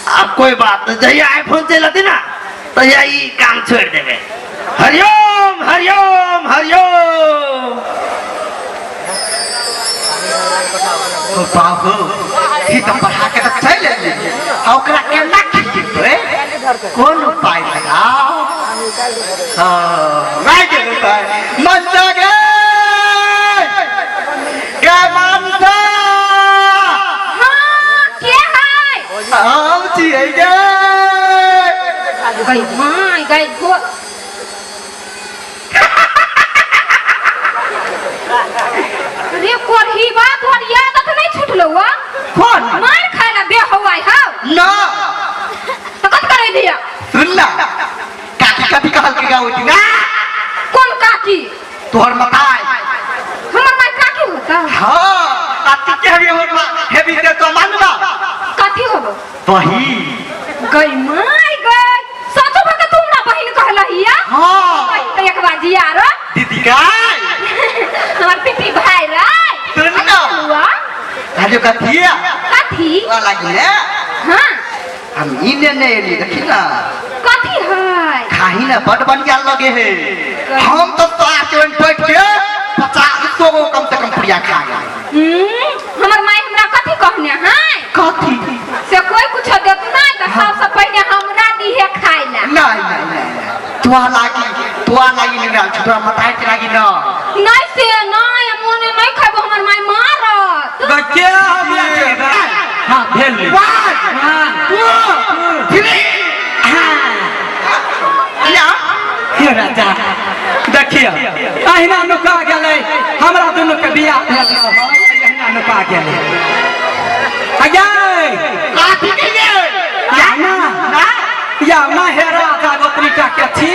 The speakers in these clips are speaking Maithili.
आब कोई बात नहीं, जहिया आईफोन चलि अथी ना तहिया ई काम छोड़ि देबै। हरिओम हरिओम हरिओम। ओ बाबू, ई तऽ पढ़ा के तऽ चलि एलियै, आ ओकरा केना खिचेबै? कोन उपाय लगाउ? हाँ, लागि गेल उपाय। मनसा गे, गे मनसा। हाँ, के है? हम छियै गे। गई my गई गो। रे कोरही बा, तोहर याद तो नहीं छूटलो हुआ? कौन? मार खाए ला बे हुआ है। ना। तो कत करे दिया? सुन ना, काकी कथी कहलकै गा ओहि दिना? कौन काकी? तोहर मताई। हमर माय काकी होता? हाँ, आ तू के हेबी हमर माँ हेबी से तो मानबा? कथी होबो? बही। गई my गई, सचो भके तुम ना बहिन कहलहिया? हाँ। बहिन तो एक बार जिया रो। दीदी गाय। हमर पिपी भाई रे। सुन ना। हुआ? राजू कथी है? कथी? तोरा लागी ने? हाँ। हम ई ने एली देखी ना। कथी है? खाही ना, बड बढ़िया लगे है। हम तो सार के बैठ के 50 गो कम से कम पुड़िया खा गए। हमर माय हमरा कथी कहने है? कथी? से कोई कुछ देत नहीं तो सबसे पहले हमरा दिहे खाए ला। नहीं नहीं नहीं, तुआ लागी, तुआ लागी नहीं ना, तोरा मताई के लागी ना। नहीं से नहीं, हम ओने नहीं खाबो, हमर माय मारत। के हम हां भेल। 1 2 3। हां। या हे राजा, देखियो अहिना नुका गेलै, हमरा दुनू के बियाह भेल रहै, अहिना नुका गेलै। अगे काथी के गे? या ना या ना, हे राजा गोत्री टा के छी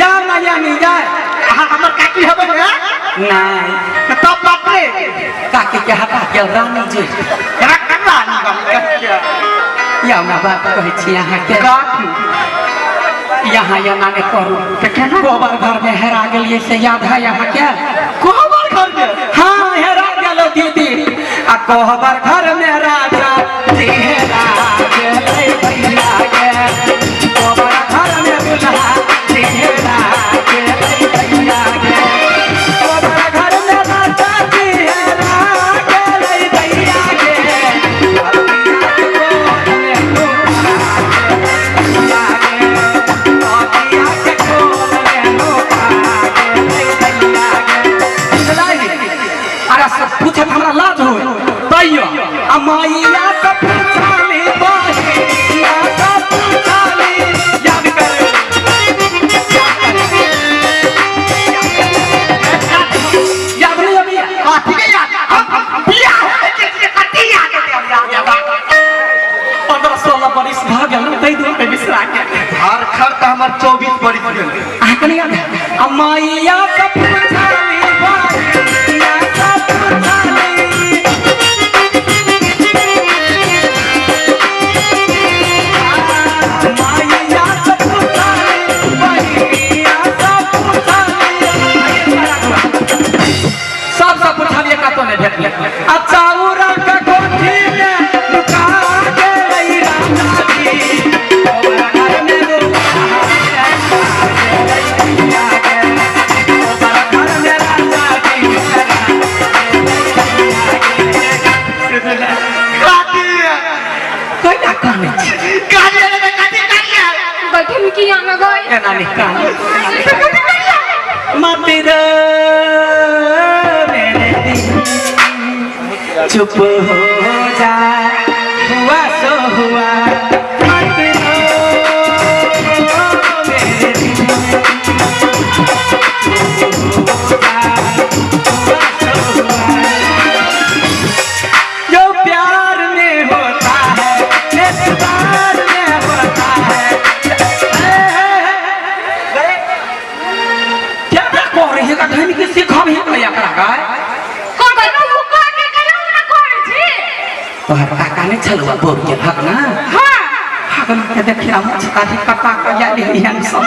या ना या नहीं जाए। अहाँ हमर काकी हेबै ने? नहीं। तब बाप रे, काकी के हटा गेल रानी जी। केना रानी बनी? या ना बात कहै छी अहाँके। काकी यहाँ एना नहि करू। तऽ केना? कोबर घर में हेरा गेलियै से याद है अहाँके? कोहबर घर में? हाँ, हेरा गेलो दीदी। आ कोहबर घर में राजा जी हेरा गेलै भैया गे, कोहबर घर में दुल्हा जी हेरा गेलै भैया गे, कोहबर घर में राजा जी हेरा गेलै भैया गे, अरे सब पूछत हमरा लाज हो तैयो आ मैया सब पूछाली, बहिया सब पूछाली, याद कर याद नहीं अभी? काथी के याद? हम बियाह होके के छियै, कथी याद हेतै हमरा? 15-16 बरिस भऽ गेल ने, ताहि दुआरे बिसरा गेल। झारखंड तऽ हमर 24 बरिस गेल। अहाँके नहि याद है? आ मैया सब पूछाली, बहिया सब पूछाली, मैया सब पूछाली, बहिया सब पूछाली, सब सब पूछलियै, कतौ नहि भेटलै। आ चाउरा के कोठी में नुका गेलै राजा जी, ओकरा घर में दुल्हा गेलै भैया गे, ओकरा घर में राजा जी काकी कोइना कानै छी? काकी रे, काकी काकी बैठे में की आना गई? एना नहि कानै मत रो मेरे दिल, चुप हो जा, हुआ सो हुआ, मत रो मेरे दिल, चुप हो जा, हुआ सो हुआ, जो प्यार में होता है एतबार में होता है। क्या कह रही है कहीं के सिखब ही नहीं एकरा गाय। कौन कहलौ नुका के गेलौ ना कहै छी? तोहर काका नहीं छलुआ बोर के भगना? हाँ। भगना के देखिया मुझ काटी कटा के जाली हन सब।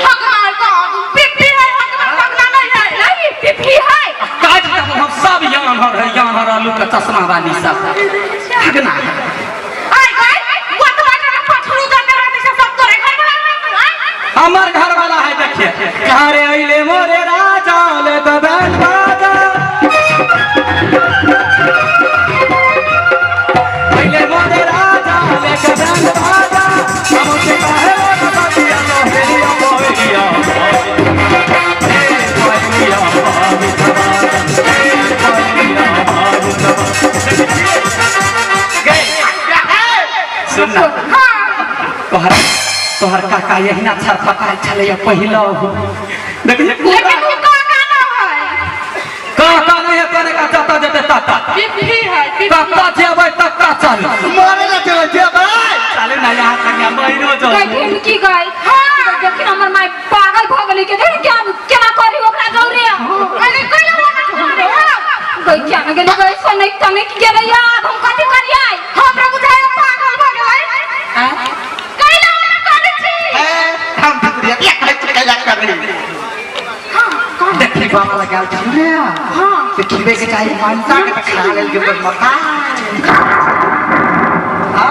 हगना का पिपी है, हगना पगला नहीं है, नहीं पिपी है। काज तब हम सब यान हर है, यान हर आलू के चश्मा वाली सब भगना है। अरे अइले मोरे राजा ले त बैंड बाजा अइले मोरे राजा ले त बैंड बाजा हम से काहे मोरे बतिया मोहरिया मोहरिया ए मोहरिया बाबू ए मोहरिया बाबू गए सुन ना तोहर तोहर काका यहिना छरपटाइ छलैया पहिलो देखली लेकिन उ काका ना है काका नहीं है तोरे का चाचा जेते ताता पिप्पी है पिप्पी काका जेबै तक्का चल मरे ला चल जेबै चलू ना यहाँ कन्या महीनो जो गई ढेमकी की गई हां देखिन हमर माय पागल भ गेलै के देख क्या केना करी ओकरा जौरे अरे कोई ना रे गई क्या न गेलै गई सनक तनक गेलै आब हम कथी करियै हमरा बुझाय पागल भ गेलै कैला ना करे छी ए हम ठकुरिया के कहै छै कैला करी देखी बाबा लगाल छल रे हां देखिबे के चाही मनसा के त खा लेल के बस मका हां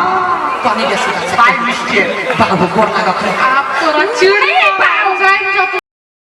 पानी के बाय मिस्टेक बाबू गोर लागत रे आप तोरा चिड़ी बाबू